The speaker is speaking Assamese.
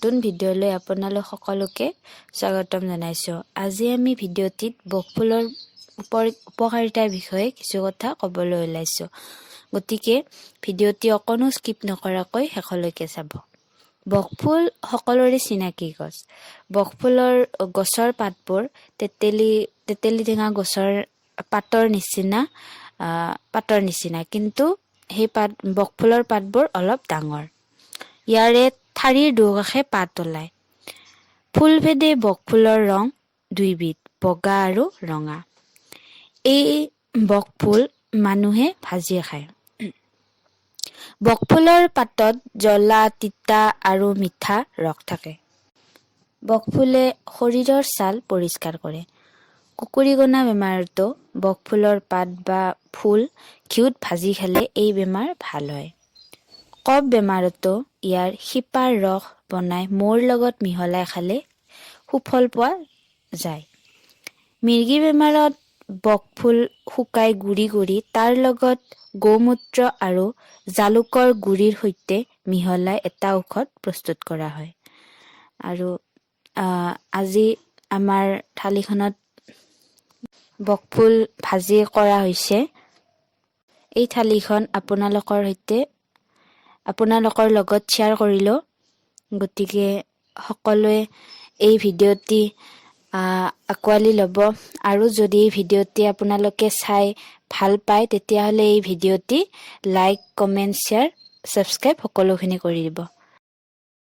নতুন ভিডিঅ'লৈ আপোনালোক সকলোকে স্বাগতম জনাইছোঁ। আজি আমি ভিডিঅ'টিত বকফুলৰ উপকাৰিতাৰ বিষয়ে কিছু কথা ক'বলৈ ওলাইছোঁ। গতিকে ভিডিঅ'টি অকণো স্কিপ নকৰাকৈ শেষলৈকে চাব। বকফুল সকলোৰে চিনাকি গছ। বকফুলৰ গছৰ পাতবোৰ তেতেলী তেতেলী টেঙা গছৰ পাতৰ নিচিনা, কিন্তু সেই পাত বকফুলৰ পাতবোৰ অলপ ডাঙৰ। ইয়াৰে ঠাৰিৰ দুকাষে পাত ওলায়। ফুলভেদে বকফুলৰ ৰং দুইবিধ, বগা আৰু ৰঙা। এই বকফুল মানুহে ভাজি খায়। বকফুলৰ পাতত জ্বলা, তিতা আৰু মিঠা ৰস থাকে। বকফুলে শৰীৰৰ ছাল পৰিষ্কাৰ কৰে। কুকুৰীকণা বেমাৰতো বকফুলৰ পাত বা ফুল ঘিউত ভাজি খালে এই বেমাৰ ভাল হয়। কফ বেমাৰতো ইয়াৰ শিপাৰ ৰস বনাই মৌৰ লগত মিহলাই খালে সুফল পোৱা যায়। মিৰ্গী বেমাৰত বকফুল শুকাই গুড়ি কৰি তাৰ লগত গৌমূত্ৰ আৰু জালুকৰ গুড়িৰ সৈতে মিহলাই এটা ঔষধ প্ৰস্তুত কৰা হয়। আৰু আজি আমাৰ থালিখনত বকফুল ভাজি কৰা হৈছে। এই থালিখন আপোনালোকৰ লগত শ্বেয়াৰ কৰিলোঁ। গতিকে সকলোৱে এই ভিডিঅ'টি আঁকোৱালি ল'ব আৰু যদি এই ভিডিঅ'টি আপোনালোকে চাই ভাল পায়, তেতিয়াহ'লে এই ভিডিঅ'টি লাইক, কমেণ্ট, শ্বেয়াৰ, ছাবস্ক্ৰাইব সকলোখিনি কৰি দিব।